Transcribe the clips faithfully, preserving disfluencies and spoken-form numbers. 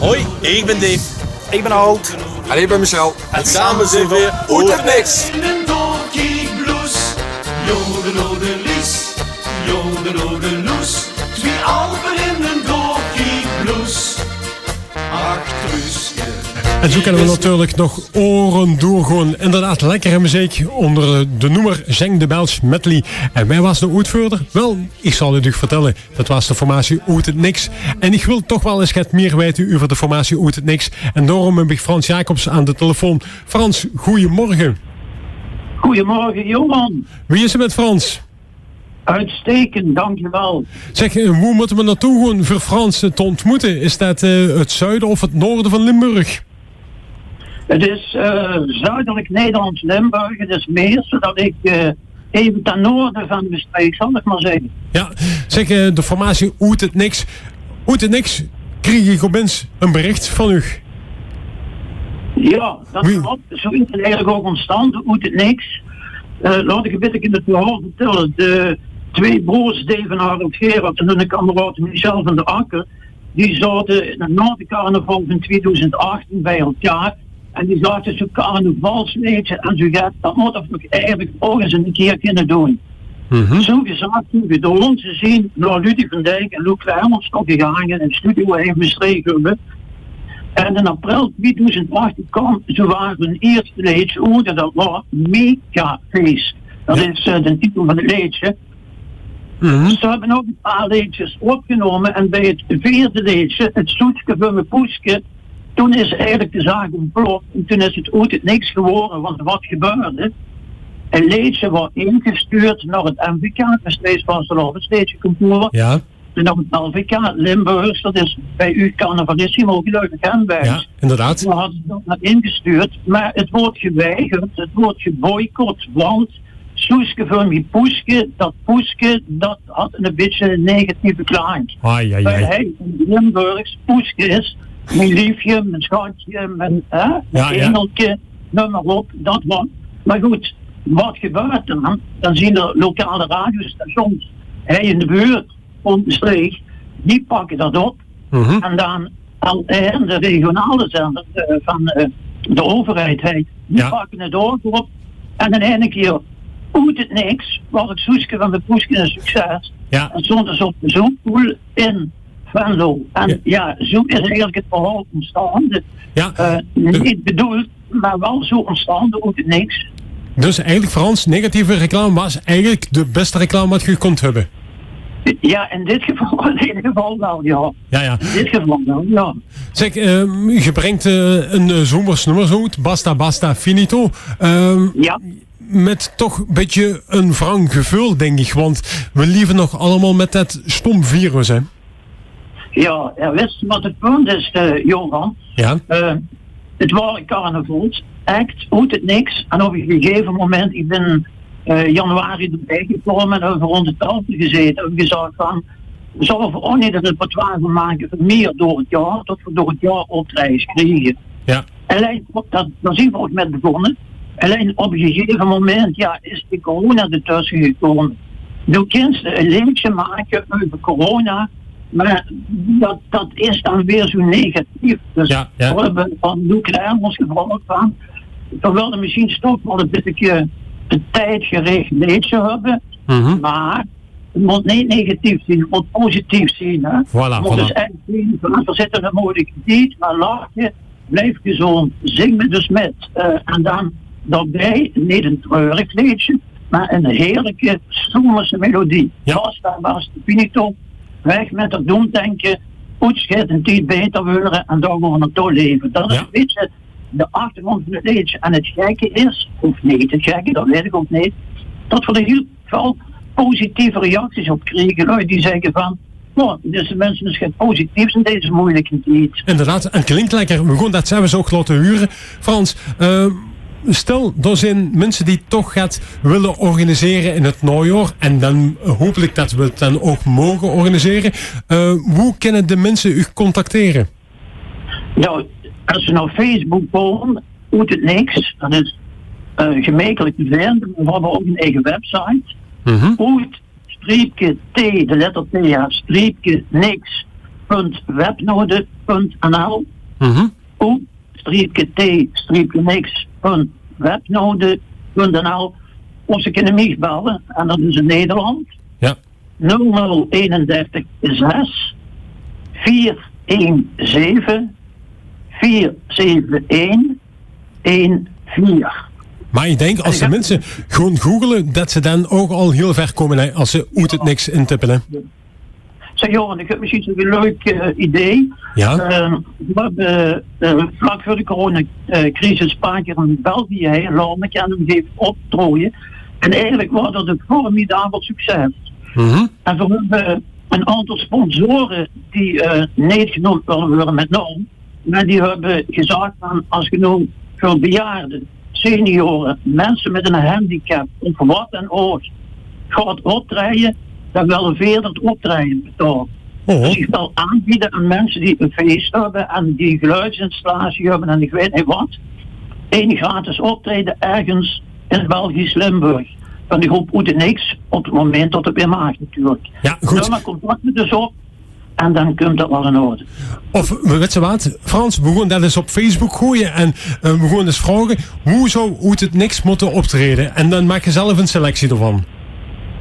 Hoi, ich bin Dave. Ich bin Harold. En ich bin Michel. En same zeen veer Oet 't Niks. In ein doorkiekbloes. Jodelodelies, jodelodeloes. Twie alpen in ein doorkiekbloes. Ach, Truuske. En zo kinne we natuurlijk nog oren doorgoon. Inderdaad, lekkere meziek onder de noemer Zeng de Bels Medley. En wae waas de oetveurder? Wel, ich zal 't uch vertelle. Dat waas de formatie Oet 't Niks. En ich wil toch wel ens get mier weite euver de formatie Oet 't Niks. En daorum höb ich Frans Jacobs aan de telefoon. Frans, goeiemorge. Goeiemorge, Johan. Wie is 't mit Frans? Uitstekend, dankjewel. Zeg, eh, woe mótte we naotoe goon veur Frans te ontmoete? Is dat, eh, 't zuide of 't noorde van Limburg? Het is eh, zuidelijk Nederlands Limburg. Het is meer zodat ik eh, even ten noorden van Maastricht, zal ik maar zeggen. Ja, zeg, eh, de formatie Oet 't Niks. Oet 't Niks kreeg ich opins ein bericht van uch. Ja, dat klopt. Zo is het eigenlijk ook ontstaan, Oet 't Niks. Eh, laat ik een beetje het verhaal vertellen. De twee broers Dave en Harold Gerards en hun kameraad Michel van der Akker, die zaten na de carnaval van tweeduizend achttien bij elkaar. En die zaten zo'n carnavalsleedje en zo get. Dat moet ik nog eigenlijk ook eens een keer kunnen doen. Zo gezag, zo gedoon. Ze zien naar Ludy van Dijk en Lou Clermont toch gegangen en Studio Eén Maastricht hebben. En in april tweeduizend achttien kwam zowaar hun eerste leedje oet en dat was Megafeest. Dat is eh, de titel van het leedje. Ze hebben ook een paar leedjes opgenomen en bij het vierde leedje, Het Soetske veur mien Poeske, toen is eigenlijk de zaak ontploft en toen is het Oet 't Niks geworden. Want wat gebeurde? Een leedje wordt ingestuurd naar het M V K, het Maastrichts Vastelaovesleedjeconcours. Ja. En dan het L V K Limburgs, dat is bij u Carnavalissimo, geloof ik, hè, bij. Ja, inderdaad. We hadden dat maar ingestuurd, maar het wordt geweigerd, het wordt geboycott, want Soetske veur mien Poeske, dat Poeske, dat had een beetje een negatieve klank. Ai, ai, ai. Bij hij in Limburgs, Poeske is mijn liefje, mijn schatje, mijn hè, mijn engeltje, noem maar op, dat wat. Maar goed, wat gebeurt dan? Dan zien er lokale radiostations hier in de buurt, Pontensleeg, die pakken dat op. En dan al en de regionale zender eh, van eh, de overheid, hè, die pakken het ook op. En in ene keer Oet 't Niks was het Soetske veur mien Poeske een succes. Ja. En stond dus op de Zoompool in Venlo. En ja, zo is eigenlijk het verhaal ontstaan. Ja. Eh, niet bedoeld, maar wel zo ontstaan, Oet 't Niks. Dus eigenlijk, Frans, negatieve reclame was eigenlijk de beste reclame wat ge kónt höbbe. Ja, in dit geval, in ieder geval wel, ja. Ja, ja. In dit geval wel, ja. Zeg, eh, ge brengt eh, een eh, zomers nummer zo oet, Basta Basta Finito. Ehm, ja. Met toch een beetje een wrang geveul, denk ik, want we lieve nog allemaal met dat stom virus, hè? Ja, ja, wist wat het punt is, eh, Johan? Ja. Eh, het was een carnavalsact, Oet 't Niks. En op een gegeven moment, ik ben eh, januari erbij gekomen en hebben we rond de tafel gezeten en gezegd van, zullen we ook niet een repertoire van maken voor meer door het jaar, dat we door het jaar optredens krijgen. Ja. Alleen, dat, daar zien we ook met begonnen. Alleen op een gegeven moment, ja, is de corona ertussen gekomen. Doe kins een leedje maken over corona, maar dat, dat is dan weer zo negatief. Dus ja, ja. We hebben van Lou Clermont gevraagd van, we willen misschien toch wel een beetje een tijdgericht leedje hebben, maar het moet niet negatief zijn, het moet positief zijn. Hè? Voilà, het moet dus echt zijn van, we zitten in een moeilijke tijd, maar lachen, blijf gezond, zing me dus met. Eh, en dan daarbij niet een treurig leedje, maar een heerlijke zomerse melodie. Ja. Basta, basta, finito, weg met dat doemdenken, oetsjeit en tied beter weuren en dan gewoon het doorleven. Dat is een beetje de achtergrond van het leedje. En het gekke is, of niet het gekke, dat weet ik ook niet, dat we er heel veel positieve reacties op kregen. Lui die zeggen van, oh, deze mensen is het positiefs in deze moeilijke tijd. Inderdaad, en klinkt lekker. We gaan dat zelfs ook laten huren. Frans, eh, stel, er zijn mensen die toch gaat willen organiseren in het najaar. En dan hoop ik dat we het dan ook mogen organiseren. Eh, hoe kunnen de mensen u contacteren? Nou, als ze naar Facebook komen, Oet 't Niks, dat is eh, gemakkelijk te vinden. We hebben ook een eigen website. Oet, streepje T, de letter T, ja, streepje Niks, punt webnode punt n l. Mhm. O streepje T streepje niks punt webnode punt n l. Of ze kinne mich belle, en dat is in Nederland. Ja. Nul nul eenendertig zes veer een zeven veer zeven een een veer. Maar ik denk, als de mensen gewoon googelen, dat ze dan ook al heel ver komen, hè, als ze Oet 't Niks intippen, hè. Zeg, Johan, ik heb misschien zo'n leuk eh, idee. Ja? Ehm, we hebben eh, vlak voor de coronacrisis een paar keer in België, hè, in Londen, en hem geven optreden. En eigenlijk was dat een formidabel succes. Mhm. En we hebben een aantal sponsoren die eh, niet genoemd willen worden met naam. Maar die hebben gezegd van, als je nou voor bejaarden, senioren, mensen met een handicap of wat dan ook gaat optreden, dan willen we dat optreden betalen. Oh. Dus ik wil aanbieden aan mensen die een feest hebben en die geluidsinstallatie hebben en ik weet niet wat, een gratis optreden ergens in Belgisch Limburg. Van de groep Oet 't Niks, op het moment dat het weer mag natuurlijk. Ja, goed. Neem maar contact met ons op. En dan komt dat wel in orde. Of, weet je wat, Frans, we gaan dat eens op Facebook gooien en eh, we gaan eens vragen, hoe zou Oet 't Niks moeten optreden? En dan maak je zelf een selectie ervan.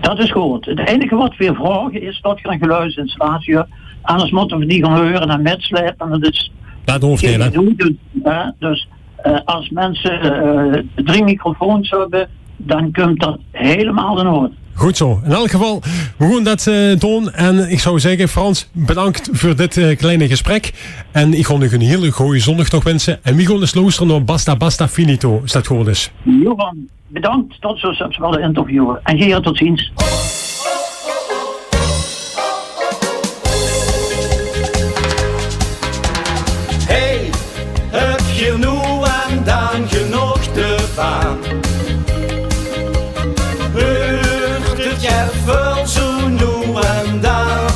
Dat is goed. Het enige wat we vragen is dat je een geluidsinstallatie hebt. Anders moeten we die gaan huren en mitslepen. En dat is Dat hoeft niet, hè? Geen gedoe. Dus, hè, dus eh, als mensen eh, drie microfoons hebben, dan komt dat helemaal in orde. Goed zo. In elk geval, we gaan dat eh, doen. En ik zou zeggen, Frans, bedankt voor dit eh, kleine gesprek. En ik wil u een hele goede zondag nog wensen. En we gaan eens luisteren naar Basta Basta Finito, is dat goed is. Johan, bedankt dat we zelfs willen interviewen. En Gerard, tot ziens. Hey, heb je nu en dan genoeg te vaan? Huurt het je veel zo nu en dan?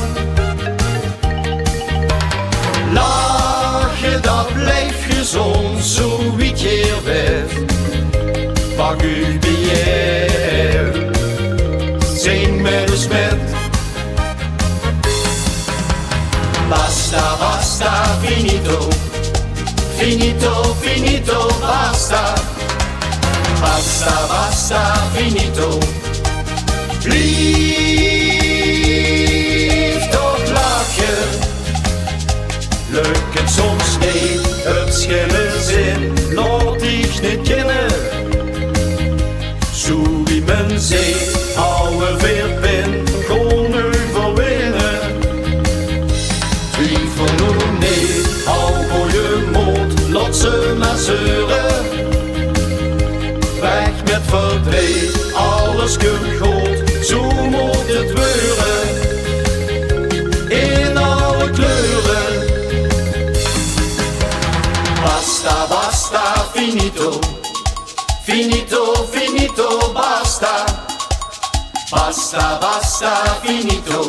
Lache, dat blijft gezond, zo wiet je weet. Pak uw beer, zing met ons met. Basta, basta, finito. Finito, finito, basta. Basta, basta, finito. Blief toch lachen. Lukt het soms niet, het schille zin. Laat dich niet kennen. Zo wie men zegt, hou er weer pin, gewoon overwinnen. Twijfel nu niet, hou voor je moed, laat ze maar zeuren. Weg met verdriet, alles komt goed, zo moet het weuren. In alle kleuren. Basta, basta, finito. Finito, finito, basta. Basta, basta, finito.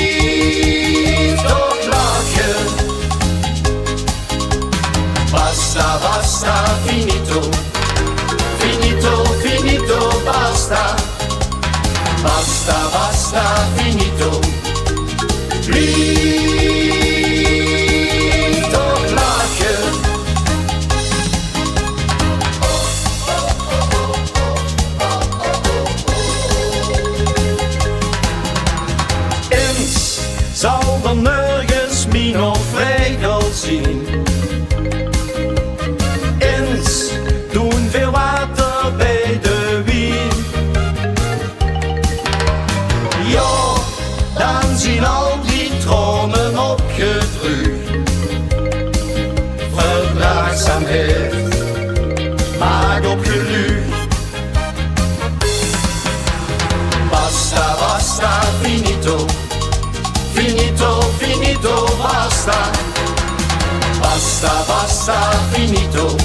Blief toch lachen. Basta, basta, finito. Finito, finito, basta. Basta, basta, finito. Blief toch lachen. Ins zal er nergens mien of regel zien. Ins doen veel water bij de wien. Ja, dan zien al die tranen opgedruujd. Verdraagzaamheid, maak op geluid. Basta, basta, finito. Finito, finito, basta. Basta, basta, finito.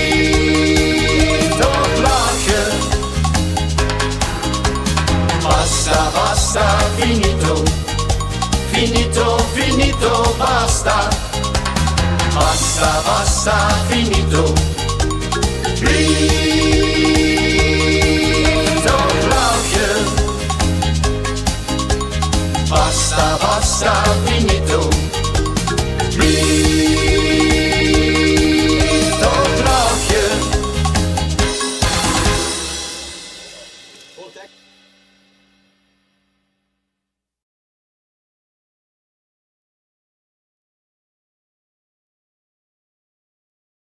Blief toch lachen. Basta, basta, finito. Finito, finito, basta. Basta, basta, finito. Blief toch lachen. Basta, basta, finito. Viva